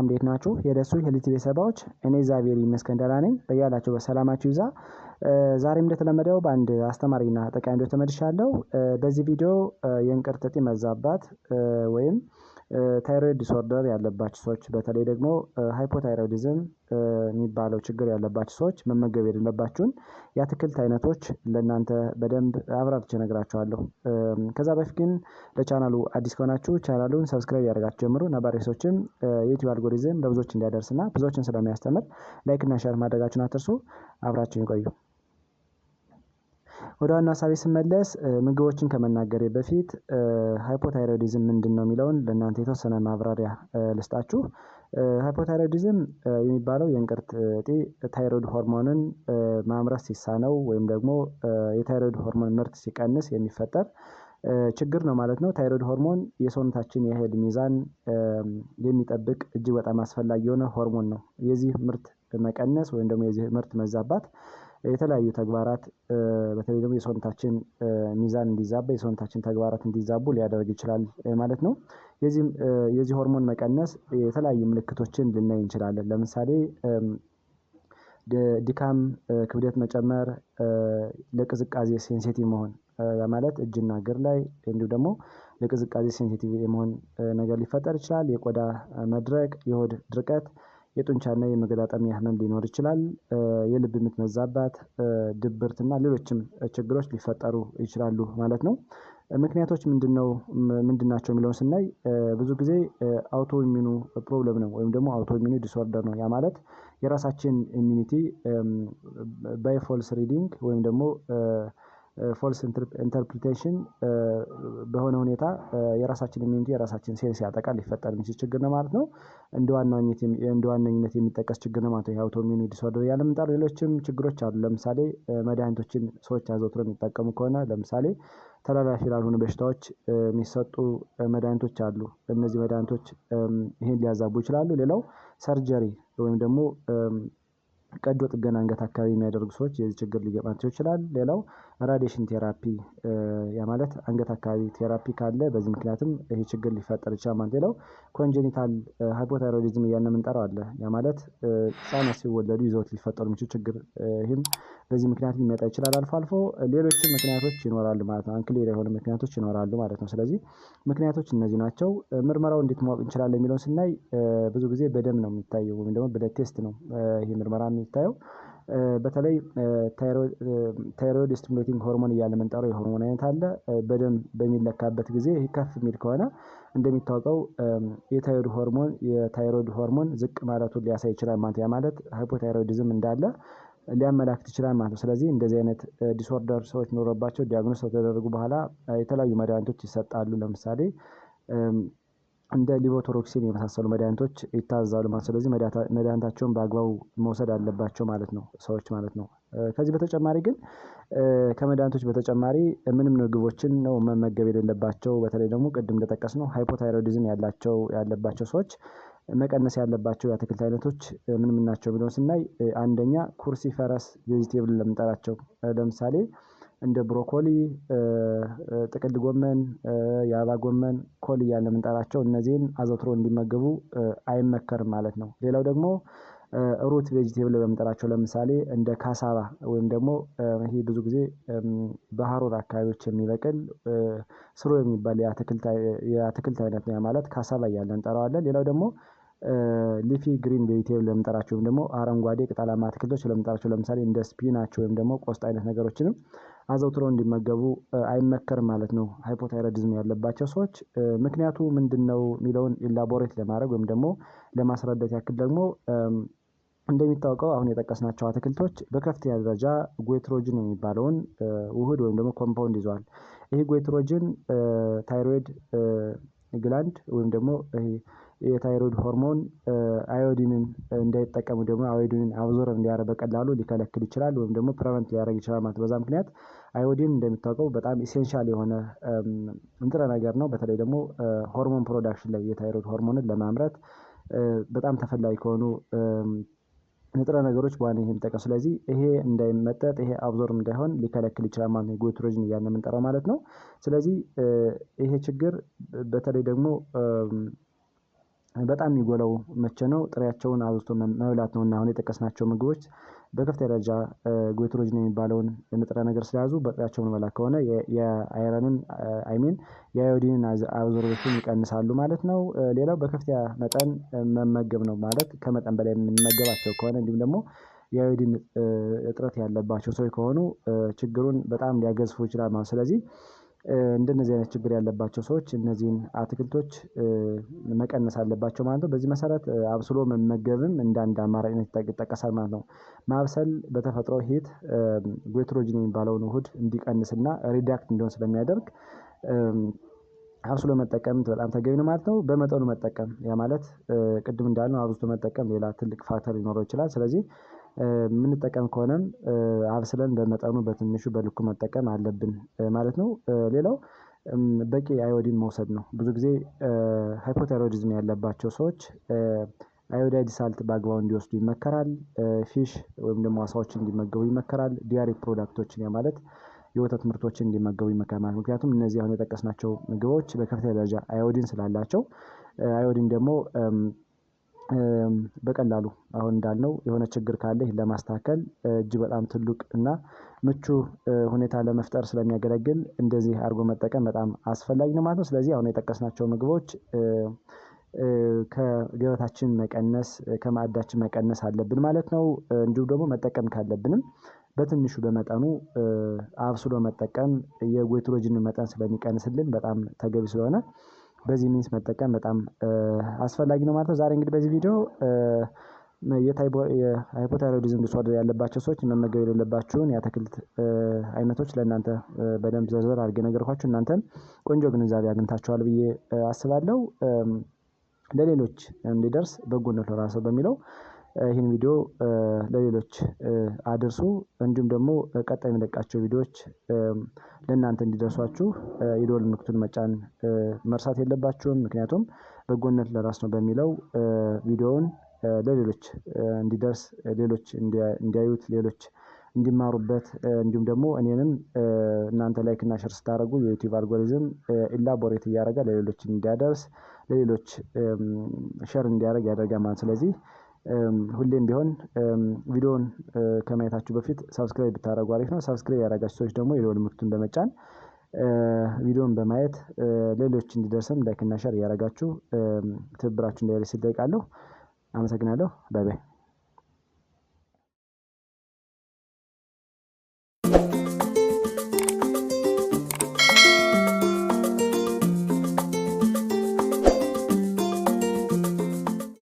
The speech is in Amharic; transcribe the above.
ሰላም እንዴት ናችሁ? የደሱ Health ቤተሰቦች፣ እኔ እግዚአብሔር ይመስገን ደህና ነኝ። በያላችሁበት ሰላማችሁ ይብዛ። ዛሬም እንደተለመደው በአንድ አስተማሪና ጠቃሚ ቪዲዮ ተመልሻለሁ። በዚህ ቪዲዮ የእንቅርት እጢ መዛባት ወይም thyroid disorder ያለባቸው ሰዎች፣ በተለይ ደግሞ hypothyroidism የሚባለው ችግር ያለባቸው ሰዎች መመገብ የሌለባችሁን የአትክልት አይነቶች ለእናንተ በደንብ አብራርቼ እነግራችኋለሁ። ከዛ በፊት ግን ለቻናሉ አዲስ ከሆናችሁ ቻናሉን subscribe አድርጋችሁ ጀምሩ። ነባር ሰዎችም የዩቲዩብ አልጎሪዝም ለብዙዎች እንዲያደርስና ብዙዎችን ስለሚያስተምር like እና share ማድረጋችሁን አትርሱ። አብራችሁን ይቆዩ። ወደ ዋና ሀሳቤ ስመለስ ምግቦችን ከመናገሬ በፊት hypothyroidism ምንድን ነው የሚለውን ለእናንተ የተወሰነ ማብራሪያ ልስጣችሁ። Hypothyroidism የሚባለው የእንቅርት እጢ ታይሮይድ ሆርሞንን ማምረት ሲሳነው ወይም ደግሞ የታይሮይድ ሆርሞን ምርት ሲቀንስ የሚፈጠር ችግር ነው ማለት ነው። ታይሮይድ ሆርሞን የሰውነታችን የኃይል ሚዛን የሚጠብቅ እጅግ በጣም አስፈላጊ የሆነ ሆርሞን ነው። የዚህ ምርት መቀነስ ወይም ደግሞ የዚህ ምርት መዛባት የተለያዩ ተግባራት፣ በተለይ ደግሞ የሰውነታችን ሚዛን እንዲዛባ፣ የሰውነታችን ተግባራት እንዲዛቡ ሊያደርግ ይችላል ማለት ነው። የዚህ ሆርሞን መቀነስ የተለያዩ ምልክቶችን ልናይ እንችላለን። ለምሳሌ ድካም፣ ክብደት መጨመር፣ ለቅዝቃዜ sensitive መሆን፣ ያ ማለት እጅና እግር ላይ እንዲሁም ደግሞ ለቅዝቃዜ sensitive የመሆን ነገር ሊፈጠር ይችላል። የቆዳ መድረቅ፣ የሆድ ድርቀት፣ የጡንቻና የመገጣጠሚያ ህመም ሊኖር ይችላል። የልብ ምት መዛባት፣ ድብርትና ሌሎችም ችግሮች ሊፈጠሩ ይችላሉ ማለት ነው። ምክንያቶች ምንድነው ምንድን ናቸው የሚለውን ስናይ ብዙ ጊዜ autoimmune problem ነው ወይም ደግሞ autoimmune disorder ነው። ያ ማለት የራሳችን immunity by false reading ወይም ደግሞ false interpretation በሆነ ሁኔታ የራሳችን immunity የራሳችን ሴል ሲያጠቃ ሊፈጠር የሚችል ችግር ነው ማለት ነው። እንደ ዋነኝነት የሚጠቀስ ችግር ነው ማለት ነው። የ autoimmune disorder እያልን የምንጠራው ሌሎችም ችግሮች አሉ። ለምሳሌ መድኃኒቶችን ሰዎች አዘውትረው የሚጠቀሙ ከሆነ፣ ለምሳሌ ተላላፊ ላልሆኑ በሽታዎች የሚሰጡ መድኃኒቶች አሉ። እነዚህ መድኃኒቶች ይሄን ሊያዛቡ ይችላሉ። ሌላው surgery ወይም ደግሞ ቀዶ ጥገና አንገት አካባቢ የሚያደርጉ ሰዎች የዚህ ችግር ሊገጥማቸው ይችላል። ሌላው radiation therapy፣ ያ ማለት አንገት አካባቢ therapy ካለ በዚህ ምክንያትም ይሄ ችግር ሊፈጠር ይችላል ማለት። ሌላው congenital hypothyroidism እያልን የምንጠራው አለ። ያ ማለት ህጻናት ሲወለዱ ይዘውት ሊፈጠሩ የሚችል ችግር፣ ይህም በዚህ ምክንያት ሊመጣ ይችላል። አልፎ አልፎ ሌሎችም ምክንያቶች ይኖራሉ ማለት ነው። Unclear የሆኑ ምክንያቶች ይኖራሉ ማለት ነው። ስለዚህ ምክንያቶች እነዚህ ናቸው። ምርመራው እንዴት ማወቅ እንችላለን የሚለውን ስናይ ብዙ ጊዜ በደም ነው የሚታየው ወይም ደግሞ blood test ነው ይሄ ምርመራ የሚታየው። በተለይ thyroid stimulating hormone እያለ የምንጠራው የሆርሞን አይነት አለ። በደም በሚለካበት ጊዜ ይህ ከፍ የሚል ከሆነ እንደሚታወቀው የታይሮይድ ሆርሞን ዝቅ ማለቱን ሊያሳይ ይችላል ማለት፣ ያ ማለት hypothyroidism እንዳለ ሊያመላክት ይችላል ማለት ነው። ስለዚህ እንደዚህ አይነት disorder ሰዎች ኖሮባቸው diagnose ከተደረጉ በኋላ የተለያዩ መድኃኒቶች ይሰጣሉ። ለምሳሌ እንደ levothyroxine የመሳሰሉ መድኃኒቶች ይታዘዛሉ ማለት። ስለዚህ መድኃኒታቸውን በአግባቡ መውሰድ አለባቸው ማለት ነው ሰዎች ማለት ነው። ከዚህ በተጨማሪ ግን፣ ከመድኃኒቶች በተጨማሪ ምን ምን ምግቦችን ነው መመገብ የሌለባቸው? በተለይ ደግሞ ቅድም እንደጠቀስነው hypothyroidism ያለባቸው ሰዎች መቀነስ ያለባቸው የአትክልት አይነቶች ምን ምን ናቸው የሚለውን ስናይ፣ አንደኛ cruciferous vegetable ለምንጠራቸው ለምሳሌ እንደ ብሮኮሊ፣ ጥቅል ጎመን፣ የአበባ ጎመን፣ ኮል እያልን የምንጠራቸው እነዚህን አዘውትሮ እንዲመገቡ አይመከርም ማለት ነው። ሌላው ደግሞ root vegetable በምንጠራቸው ለምሳሌ እንደ ካሳቫ ወይም ደግሞ ይሄ ብዙ ጊዜ በሀሩር አካባቢዎች የሚበቅል ስሮ የሚባል የአትክልት አይነት ነው። ያ ማለት ካሳቫ እያልን እንጠራዋለን። ሌላው ደግሞ leafy green vegetable ለምንጠራቸው ወይም ደግሞ አረንጓዴ ቅጠላማ አትክልቶች ለምንጠራቸው ለምሳሌ እንደ spinach ወይም ደግሞ ቆስጣ አይነት ነገሮችንም አዘውትረው እንዲመገቡ አይመከርም ማለት ነው። Hypothyroidism ያለባቸው ሰዎች ምክንያቱ ምንድነው የሚለውን elaborate ለማድረግ ወይም ደግሞ ለማስረዳት ያክል ደግሞ እንደሚታወቀው አሁን የጠቀስናቸው አትክልቶች በከፍተኛ ደረጃ goitrogen የሚባለውን ውህድ ወይም ደግሞ compound ይዘዋል። ይሄ goitrogen thyroid gland ወይም ደግሞ ይሄ የታይሮይድ ሆርሞን አዮዲንን እንዳይጠቀሙ ደግሞ አዮዲንን absorb እንዲያደርግ በቀላሉ ሊከለክል ይችላል ወይም ደግሞ prevent ሊያደርግ ይችላል ማለት። በዛ ምክንያት አዮዲን እንደሚታወቀው በጣም essential የሆነ ንጥረ ነገር ነው። በተለይ ደግሞ hormone production ላይ የታይሮይድ ሆርሞንን ለማምረት በጣም ተፈላጊ ከሆኑ ንጥረ ነገሮች በዋነኝነት የሚጠቀም፣ ስለዚህ ይሄ እንዳይመጠጥ፣ ይሄ absorb እንዳይሆን ሊከለክል ይችላል ማለት ነው። Goitrogen እያልን የምንጠራው ማለት ነው። ስለዚህ ይሄ ችግር በተለይ ደግሞ በጣም የሚጎላው መቼ ነው? ጥሬያቸውን አብዝቶ መብላት ነው። እና አሁን የጠቀስናቸው ምግቦች በከፍተኛ ደረጃ goitrogen የሚባለውን ንጥረ ነገር ስለያዙ በጥሬያቸው ምንበላ ከሆነ የአይረንን አይሚን የአዮዲንን absorption ይቀንሳሉ ማለት ነው። ሌላው በከፍተኛ መጠን መመገብ ነው፣ ማለት ከመጠን በላይ የምንመገባቸው ከሆነ እንዲሁም ደግሞ የአዮዲን እጥረት ያለባቸው ሰዎች ከሆኑ ችግሩን በጣም ሊያገዝፉ ይችላል ማለት ነው። ስለዚህ እንደነዚህ አይነት ችግር ያለባቸው ሰዎች እነዚህን አትክልቶች መቀነስ አለባቸው ማለት ነው። በዚህ መሰረት አብስሎ መመገብም እንደ አንድ አማራጭነት ይጠቀሳል ማለት ነው። ማብሰል በተፈጥሮ heat goitrogen የሚባለውን ውህድ እንዲቀንስና reduct እንዲሆን ስለሚያደርግ አብስሎ መጠቀም በጣም ተገቢ ነው ማለት ነው። በመጠኑ መጠቀም፣ ያ ማለት ቅድም እንዳልነው አብዝቶ መጠቀም ሌላ ትልቅ factor ሊኖረው ይችላል። ስለዚህ የምንጠቀም ከሆነም አብስለን በመጠኑ በትንሹ በልኩ መጠቀም አለብን ማለት ነው። ሌላው በቂ አዮዲን መውሰድ ነው። ብዙ ጊዜ hypothyroidism ያለባቸው ሰዎች iodide salt በአግባቡ እንዲወስዱ ይመከራል። Fish ወይም ደግሞ አሳዎችን እንዲመገቡ ይመከራል። Dairy product ኦችን፣ ያ ማለት የወተት ምርቶችን እንዲመገቡ ይመከራል። ምክንያቱም እነዚህ አሁን የጠቀስናቸው ምግቦች በከፍተኛ ደረጃ አዮዲን ስላላቸው፣ አዮዲን ደግሞ በቀላሉ አሁን እንዳልነው የሆነ ችግር ካለ ይህን ለማስተካከል እጅግ በጣም ትልቅ እና ምቹ ሁኔታ ለመፍጠር ስለሚያገለግል እንደዚህ አድርጎ መጠቀም በጣም አስፈላጊ ነው ማለት ነው። ስለዚህ አሁን የጠቀስናቸው ምግቦች ከገበታችን መቀነስ፣ ከማዕዳችን መቀነስ አለብን ማለት ነው። እንዲሁም ደግሞ መጠቀም ካለብንም በትንሹ በመጠኑ አብስሎ መጠቀም የ goitrogen መጠን ስለሚቀንስልን በጣም ተገቢ ስለሆነ በዚህ means መጠቀም በጣም አስፈላጊ ነው ማለት ነው። ዛሬ እንግዲህ በዚህ ቪዲዮ የ hypothyroidism disorder ያለባቸው ሰዎች መመገብ የሌለባቸውን የአትክልት አይነቶች ለእናንተ በደንብ ዘርዘር አድርጌ ነገርኳችሁ። እናንተም ቆንጆ ግንዛቤ አግኝታችኋል ብዬ አስባለሁ። ለሌሎች እንዲደርስ በጎነት ለራስዎ በሚለው ይህን ቪዲዮ ለሌሎች አድርሱ። እንዲሁም ደግሞ ቀጣይ የምለቃቸው ቪዲዮዎች ለእናንተ እንዲደርሷችሁ የደወል ምልክቱን መጫን መርሳት የለባችሁም። ምክንያቱም በጎነት ለራስ ነው በሚለው ቪዲዮውን ለሌሎች እንዲደርስ፣ ሌሎች እንዲያዩት፣ ሌሎች እንዲማሩበት፣ እንዲሁም ደግሞ እኔንም እናንተ like እና share ስታደርጉ የ YouTube algorithm elaborate እያደረገ ለሌሎች እንዲያደርስ፣ ለሌሎች share እንዲያደርግ ያደርጋል ማለት። ስለዚህ ሁሌም ቢሆን ቪዲዮውን ከማየታችሁ በፊት subscribe ብታደርጉ አሪፍ ነው። Subscribe ያደረጋችሁ ሰዎች ደግሞ የደወል ምልክቱን በመጫን ቪዲዮውን በማየት ሌሎች እንዲደርስም like እና share እያደረጋችሁ ትብብራችሁ እንዳይረሳ እጠይቃለሁ። አመሰግናለሁ። Bye bye።